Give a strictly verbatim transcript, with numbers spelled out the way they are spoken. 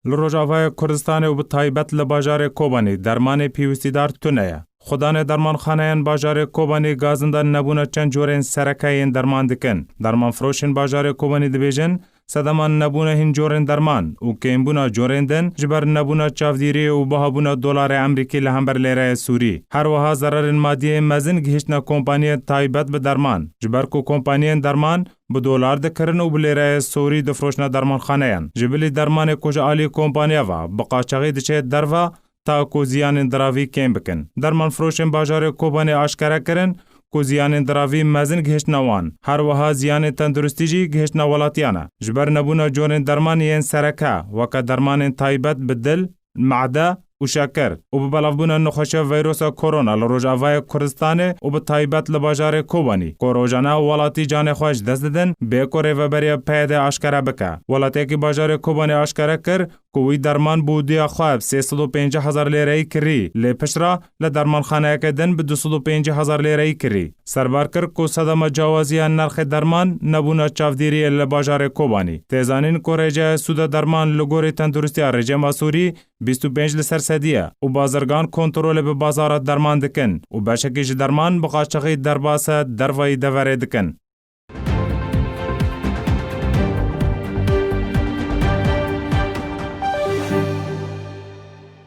Li Rojavayê Kurdistanê û bi taybet li bajarê Kobanî dermanê pêwîstîdar tune ye. Xudanê dermanxaneyan bajarê Kobanî gazinda nebûna çend corên sereke yên derman dikin. Dermanfiroşên bajarê Kobanî dibêjin, sedema nebûna hîn corên derman û kêmbûna corên din ji ber nebûna çavdîriyê û bihabûna dolarê Emerîkî li hember lêreyê Sûrî. Her wiha zerarên madiyê mezin gihiştine kompaniyên taybet bi derman. Ji ber ku kompaniyên derman bi dolar dikirin û bi lêreyê Sûrî difroşine dermanxaneyan. Ji bilî dermanê ku ji alî kompaniya ve bi qaçaxî diçe derve, ta ku ziyanên diravî kêm bikin. Dermanfiroşên bajarê Kobanê aşkere kirin ku ziyanên diravî mezin gihiştine wan. Her wiha ziyanên tenduristî jî gihiştine welatiyan e. Ji ber nebûna corên derman yên sereke, weke dermanên taybet bi dil, made û şeker û bi belavbûna nexweşiya veyrosa korona li Rojavayê Kurdistanê û bi taybet li bajarê Kobanî, ku rojane welatî canê xwe ji dest didin, bê ku rêveberiya P Y D aşkere bike. Welatiyekî bajarê Kobanê aşkere kir, ku wî derman bi wêdiya xwe bi sê sed û pêncî hezar lêreyî kirî, lê piştre li dermanxaneyeke din bi du sed û pêncî hezar lêreyî kirî. Serbar kir ku sedema cawaziya nirxê derman nebûna çavdêriyê li bajarê Kobanî. Tê zanîn ku rêjeya sûda derman li gorî tenduristiya rejîma Sûrî bîst û pênc li ser sedî ye û bazirgan kontrolê bi bazara derman dikin û beşekî ji derman bi qaçaxî derbase dervayî deverê dikin.